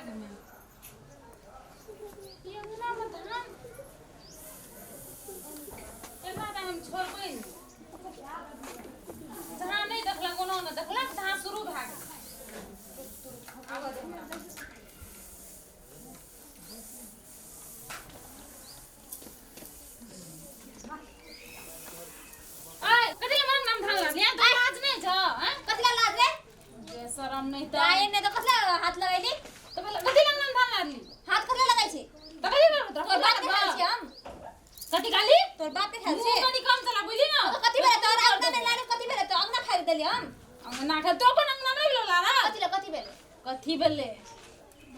ई अंगनामे धान एकरा तऽ हम छोड़बै नहि। जहाँ नहि देखलक ओना नहि देखलक तहाँ शुरू भए गेल। आबऽ दे हमरा। ऐ, कथी लए हमर नाम धान लागल? यहाँ तऽ लाज नहि छौ, आँय? कथी ला लाज रे? बेशरम नहि तऽ। दाइ ने तऽ कथी ला हाथ लगैली? तऽ पहिले कथी लए नाम धान लागली? हाथ कथी ला लगै छी? तऽ कथी करबै तोरा? तोर बाप के खाइ छी हम। कथी गाली? तोर बाप के खाइ छी। मुँह कनि कम चला बुझली ना? तो कथी भेलै तोर अंगना में लारे कथी भेलै तो अंगना खाइ देली हम? अंगना खा तो अपन अंगना नहि भेलौ लारा। कथी ला कथी भेलै? कथी भेलै?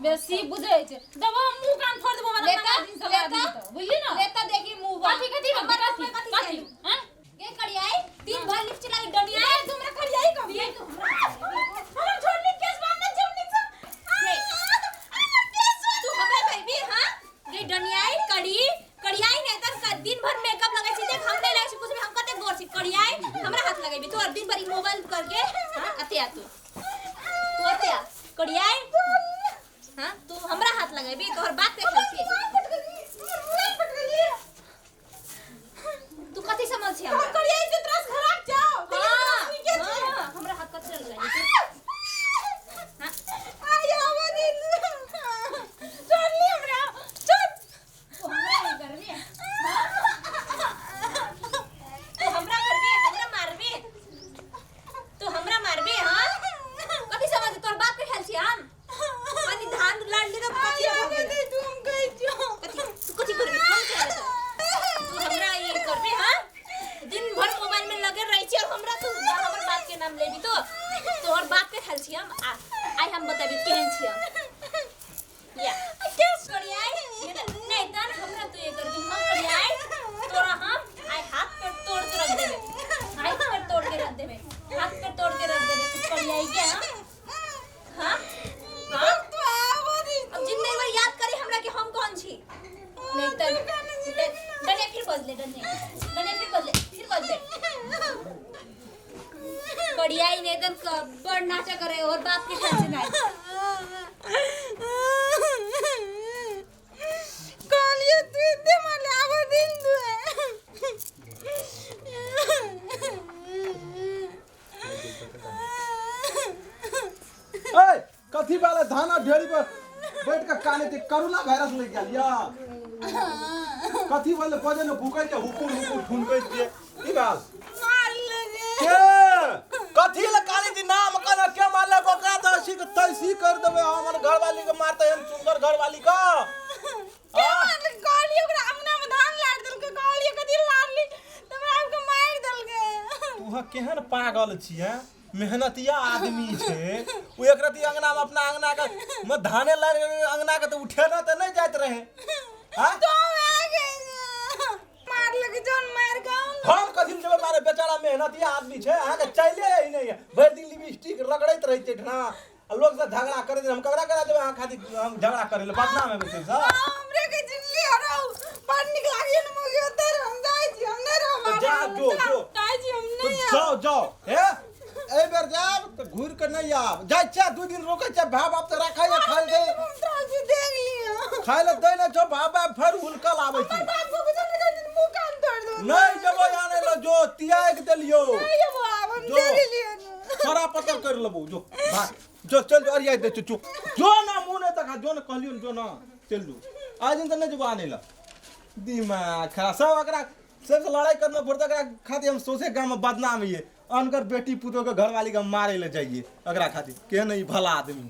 बेसी बुझै छै। देबो हम मुँह कान फोड़ देबो हमर ले अंगना तऽ, दिन से ले आदमी तऽ। तऽ बुझली ना? ले तऽ देखी मुँह बा। कथी कथी हमर कथी मुँह में कथी कथी छै? आँय? गे करियाई दिन भर लिपस्टिक लागी डनिया ए, तू हमरा करियाई कहबी? तू हमरा हमरा छोड़ली केस बांधने छै हमनी से। तू हमरा कहबी हां गे डनियाई करी करियाई नहीं त दिन भर मेकअप लगै छी देख हम नहीं लगै छी कुछ भी हम कते गोर छी करियाई हमरा हाथ लगेबी तू और दिन भर ई मोबाइल करके हां अते आ तू तू अते आ करियाई हां तू हमरा हाथ लगेबी तोहर बात के खाइ छी तू कथी समझ छी हमरा करियाई से त्रास खराब छौ। हाँ, हाँ, हमरा हाथ कथी लगै छी हां आई आवा दिन। छोड़ली हमरा। छोड़। तू हमरा नहीं करबी तू हमरा करबी हमरा मारबी तू हमरा मारबी हां कथी समझ तोर बाप के खेल छी हम पानी धान लाड़ ली तो कथी आई आवा दे तू हम कहै छियौ। कथी तू कथी करबी हम कहै तू हमरा ये करबी हां दिन भर मोबाइल में लगे रही छी और हमरा तू हमर बाप के नाम लेबी तो तोहर बाप के खेल छी हम आ आई हम बताबी केहन छी हम या करियाई नहीं तन हमरा तू ये करबी हम करियाई तोरा हम आई हाथ पर तोड़ के रख देबे हाथ पर तोड़ के रख देबे हाथ पर तोड़ के रख देबे तू करियाई के हां हां हां तू आवा दे। अब जिंदगी भर याद करी हमरा कि हम कौन छी नहीं तन डने फिर बदले डने डने फिर बदले फिर बदले करियाई नहीं तन बड़ नाचा करे और बाप के टेंशन नहीं कहलियै तू एते मारले आबऽ दिन तू। ए कथी वाला धाना ढेरी पर बैठ के काने ते करोना वायरस लग गेल या कथी वाले बजे ने भूकै के हुकुर हुकुर ठुनकै छियै की बात के कथी ले काली दी नाम कना के मारलक ओकरा तऽ ऐसी के तैसी कर देबै हमर घरवाली के मारते एहन सुंदर घरवाली के के मारलकै? कहलियै ओकरा अंगना में धान लारि देलकै। कहलियै कथी लारली तऽ हमरा आबि कऽ मारि देलकै। तू केहन पागल छियै मेहनतिया आदमी छै ओ एक रति अंगना में अपना अंगना के में धाने लारि अंगना के तऽ उठेना तऽ नहि जाइत रहे हाँ? तो आ गेल। मारलकै जौन मारि कऽ हम कथी जेबै मारे बेचारा मेहनतिया आदमी छै अहाँके चले ही नहि है भरि दिन लिपस्टिक रगड़ैत रहै छै ठना आ लोक से झगड़ा करैत रहै हम ककरा करा देबै अहाँ खातिर हम झगड़ा करै लए बदनाम हेबै से सब हमरे के जिंदगी हरौ बड़ नीक लागैया ने मौगी ओतै रह, हम जाइ छी हम नहि रहब तऽ जा, जो, जो। जाइ छी हम तऽ नहि आब। जाओ जाओ हे एहि बेर जायब तऽ घुरि कऽ नहि आब जाइ छियै 2 दिन रोकै छियै भाय बाप तऽ राखै खाइ लए हम तोरा से देख लियौ। खाइ लए दै नहि छौ भाय बाप फेर हुलकल आबै छै। बाप को कुछ नहीं करने, मुंह कान तोड़ दो। नहि जेबै आनै लए जो तियाग देलियौ। नहीं जेबो आब हम। जो। देख लियौ ने। खरा पत्तर कर लेबौ जो भाग जो चल जो अरिया दे चु जो ना मुँह नहि देखा जो ने कहलियौ ने जो ना चल जो आज दिन तऽ नहि जेबो आनै लए दिमाग खराब सब एकरा सबसे लड़ाई करना पड़ता एकरा खातिर हम सोचे गाँव में बदनाम ये अनकर बेटी पुतोह के घरवाली के मारे ले जाइए एकरा खातिर केहन ई भला आदमी।